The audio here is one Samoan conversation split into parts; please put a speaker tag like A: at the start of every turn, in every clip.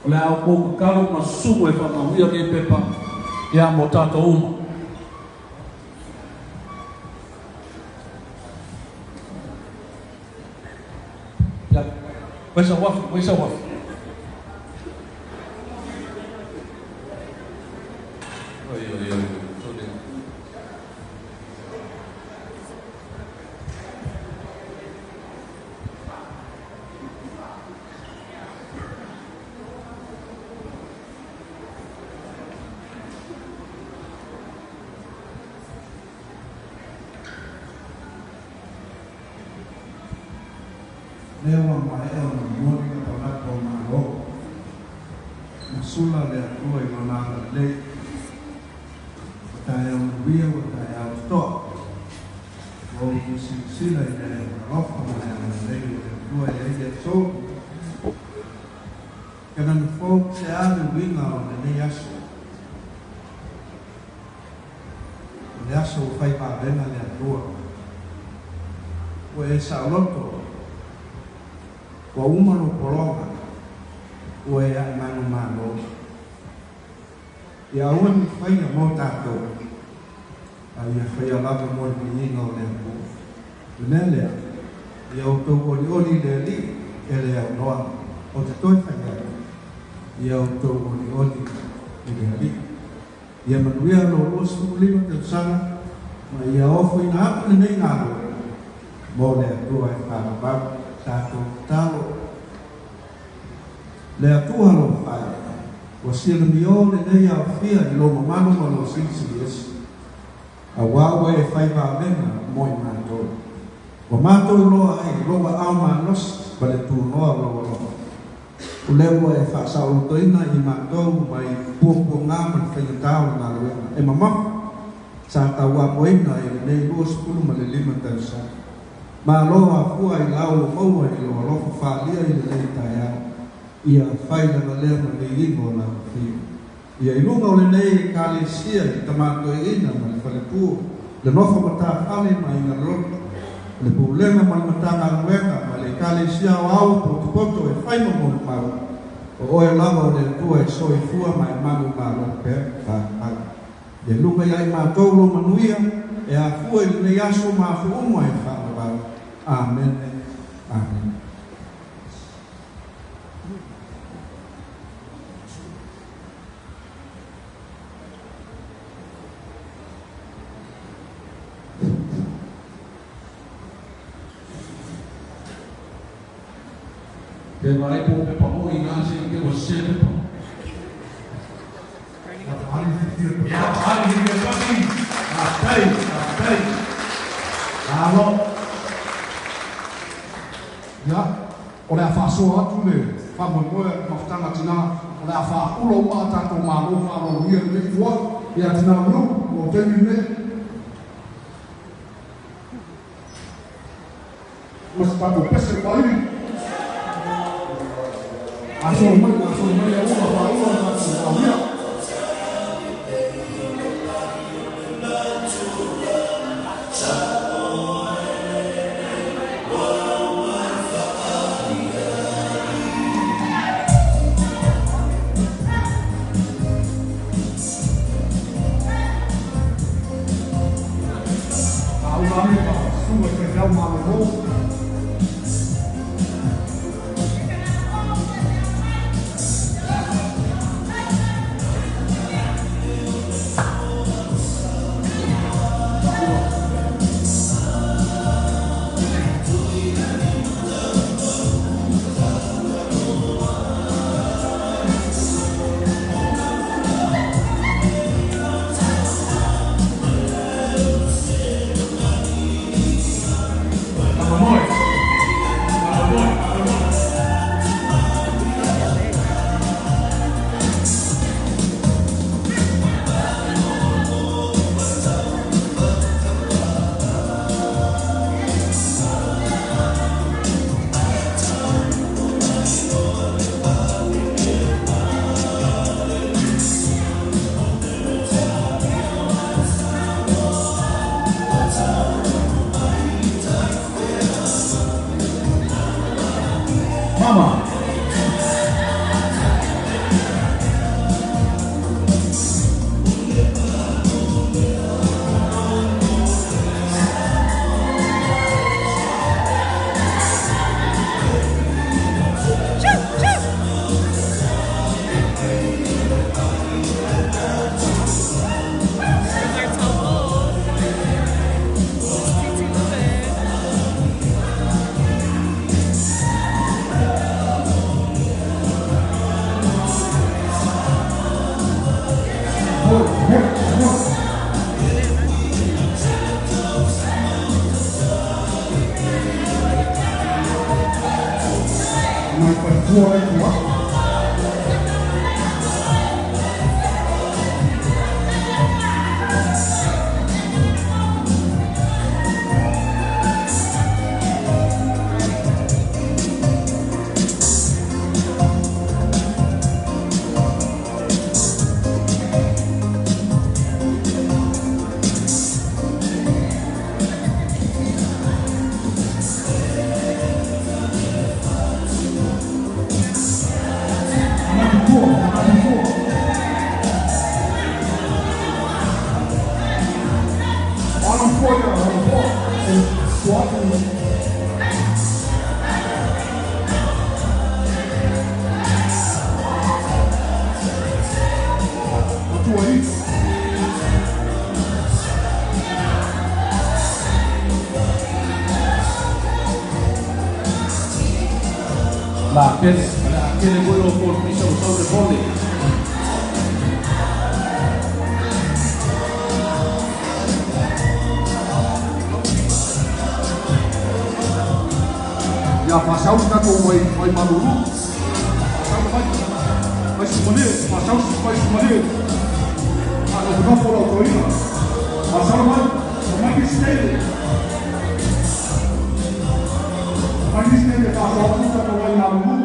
A: O le a outou tatalo ma susumu e faamanuia lenei pepa ia mo tatou uma. Ia, where's the waffle? Where's the waffle? Oi, oi, oi. Sorry.
B: Lea ua maea ona momoli le palaka o Malo ma sula le Atua i Lona agalelei. Ua taeao manuia, ua taeao totoa. Ua outou silasila i le alofa ma le agalelei o le Atua e ai le aso. Kanana fou se a le uiga o lenei aso. O le aso ua fai vavega le Atua. Ua e saoloto, ua uma lou pologa, ua e ae manumalo. Ia aua ne i faia mo tatou, a ia faia lava mo le viiga o le Atua. O le mea lea, ia outou olioli i le Alii e le aunoa, ou te toe fai atu, ia outou olioli i le Alii. Ia manuia lo 25 tausaga ma ia ofoina atu lenei galuega mo le Atua e faavavau. Tatou tatalo. Le Atua alofa e, ua silamio lenei aofia i lou mamalu ma lou silisili ese, auā ua e fai vavega mo i matou. Ua matou iloa ai lou aao malosi ma le tunoa o lou alofa. O lea ua e faasaolotoina i matou mai puapuagā ma le faigatā o le galuega e mamafa sa tauamoina i lenei 25 tausaga. Malo afua i lau ua maua i lou alofa faaalia i lenei taeao. Ia fai lava lea ma viiga o lau afio. Ia i luga o lenei Ekalesia i le Tama Toeaina ma le Faletua, le nofo matafale ma aiga loto, le Pulega ma le Matagaluega ma le Ekalesia Aoao o Potopoto e fai ma molimau, o oe lava o le Atua e soifua ma e manumalo pea faavavau. Ia luga ia i matou lou manuia e afua i lenei aso ma aso uma e faavavau. Amene. Amene.
A: Pe vaai po o pepa moi i nā se i te ua sese le pepa. Ia ali fifia tasi. Faafetai, faafetai.
C: Malo. Ia, o le a faasoa atu le faamoemoe a le mafutaga tinā, o le a faaula uma a tatou malo faaaloalogia i lenei foai. Ia tinā Blue, mo le taimi lenei. Ma se tatou pese maili. Gasolo mai, gasolo mai aua na faaula le tatou auia. Faaula ane ma susuga i faifeau malolo. Foi, foi, foi. Mai fua ai tua.
A: La pele, la pele voi o por pisa o sau de vole.
C: Ia fasau tatou mai mai malulu. Fasau mai. Mai sumane, fasau mai sumane. A no no polo toina. Fasau mai, mai ki stele. Mai ki stele fasau tatou mai malulu.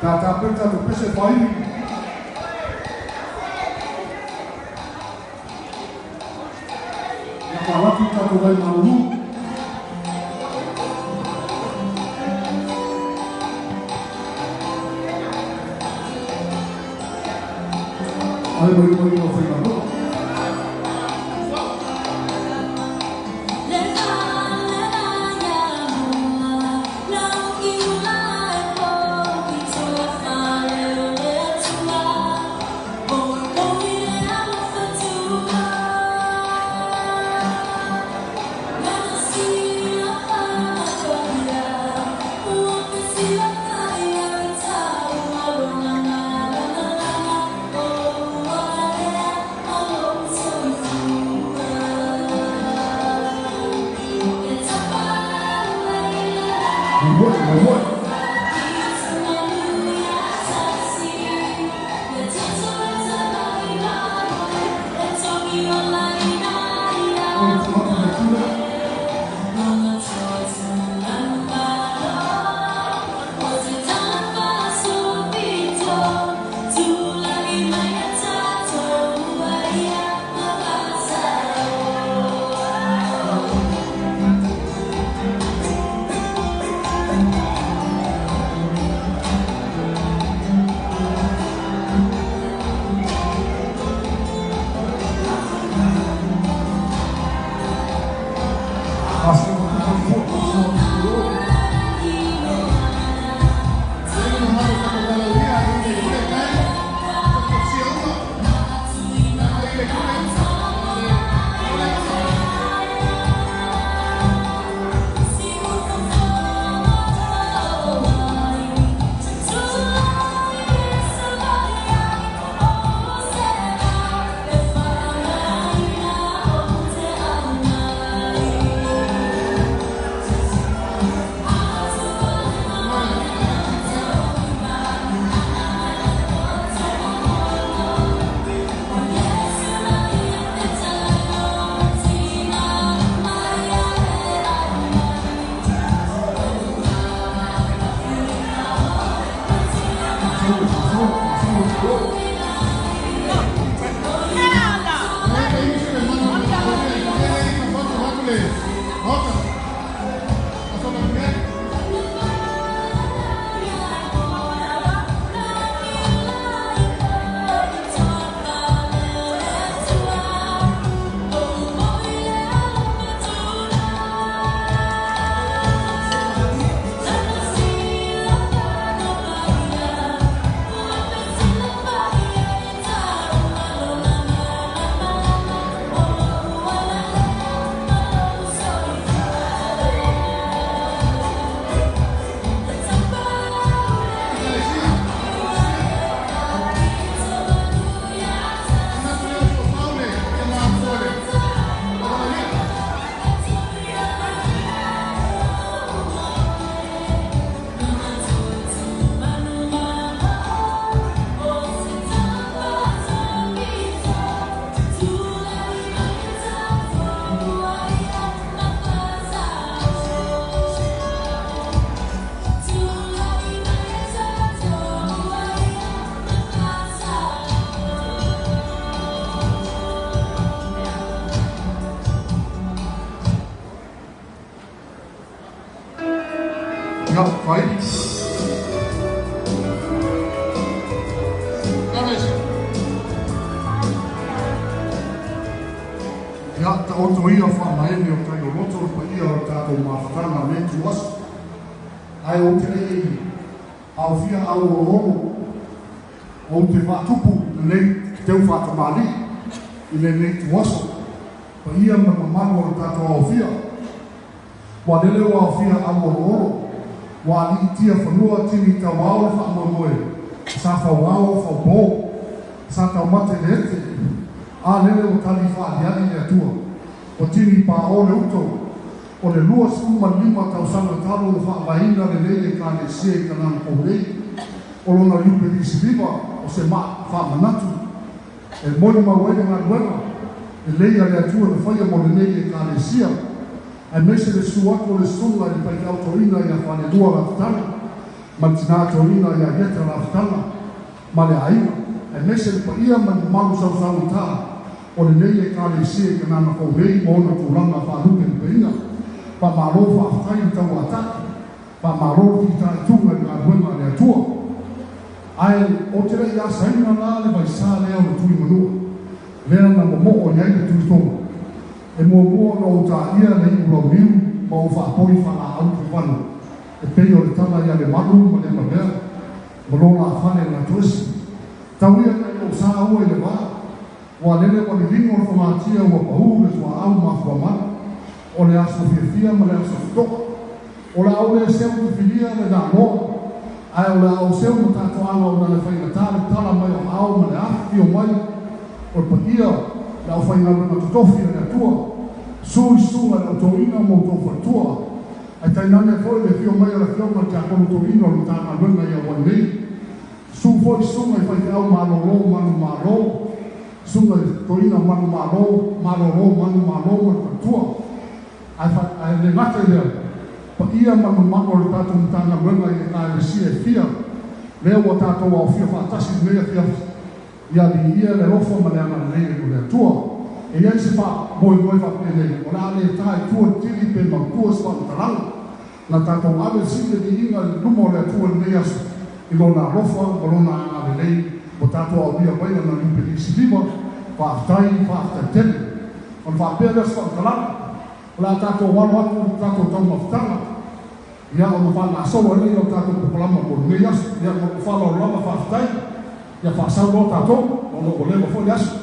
C: Tata peta to pese pai. Ia whawatu tatou vai malulu. Ai mai mai o whainga roa. What? Ia, fai. Ia, taoto ia whaamaene o tai o loto o paia o tātou mafutanga me tu aso. Ai o te lei au fia au o olo o te whaatupu lenei ki teu whaatamali i lenei tu aso. Paia ma mamalu o le tātou au fia. Wa lele o au fia au o olo. Wa li tia whanua tini tau ao le whaamoemoe. Sa whauao whaupō. Sa taumate le ete. A lele o tali whaaliali le atua. O tini pā o le uto. O le 25 tausaga talo o whaavaina le lei e kālesia i kanana kōrei. O lona iupelisi liva o se maa whaamanatu. E moi mau ai le galuega. E lei a le atua na whaia mo le nei e kālesia. Ai mese le suako le sunga i pai autoina i a whanelua lafutanga. Ma le tina toina i a ieta lafutanga. Ma le aiga. Ai mese le paia ma le malu sausau tā. O le nei e kālesia i kanana kōrei mo ona tūlanga whaalupe le paina. Pa malo whaaftai i tau ataki. Pa malo ki tā tunga i ngā ruenga le atua. Ai o te rei asaina la le vaisā lea o le tui manua. Lea na momoo i ai le tui tonga. E mua na o tā ia le i ulau niu ma o whaapoi whala au ki wanu. E pei o le tala ia le malu ma le mawea. Ma lola awhane na tuesi. Tau ia na i o sā ua i le vā. Wa lele wa li lingo le whangatia ua pahu le tua au mafua mana. O le aso fiafia ma le aso fitoka. O le au le seu te filia le nā loa. Ai o le au seu ma tātou anga o na le whaingatā le tala mai o ao ma le afi o mai. O le paia le au whaingaluenga totofi a le atua. Sui sunga le autoina mo tō whatua. Ai tainane foi le fio mai o le fionga le tiakono tōina o le tāngaluenga i au nei. Su foi sunga i whai au malolo manu malo. Sunga i toina manu malo, malolo manu malo ma le whatua. Ai le ngata i lea, pa ia manu manu o le tātou mtāngaluenga i e kālesia e fia. Lea ua tātou au fia whaatasi mea fia ia li ia le rofa ma le anga lei o le atua. E iai se wha moe moe wha pēnei, o la le tāi tua tili pe mautua se wha Na tātou ave si le inga le luma o le atua le aso. I lona rofa ma lona anga lei o tātou au ia mai na iupelisi lima, whaaftai, whaaftai tele. O le whaapea lea se whaantalanga. O la tātou walo atu o tātou taumafutanga. Ia o na whaangasolo ai o tātou pokolama mo lenei aso. Ia o whalo lama whaaftai. Ia whaasau loa tātou. O lo o lewa foi aso.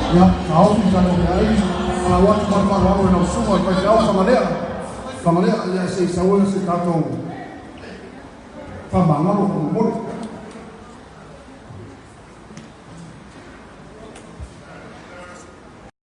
C: Ia, taofi tatou meaai, malau atu ma le faaaloalo i lau susuga i le faifeau Fagalea. Fagalea, ia se i sau ai se tatou faamagalo faamolemole.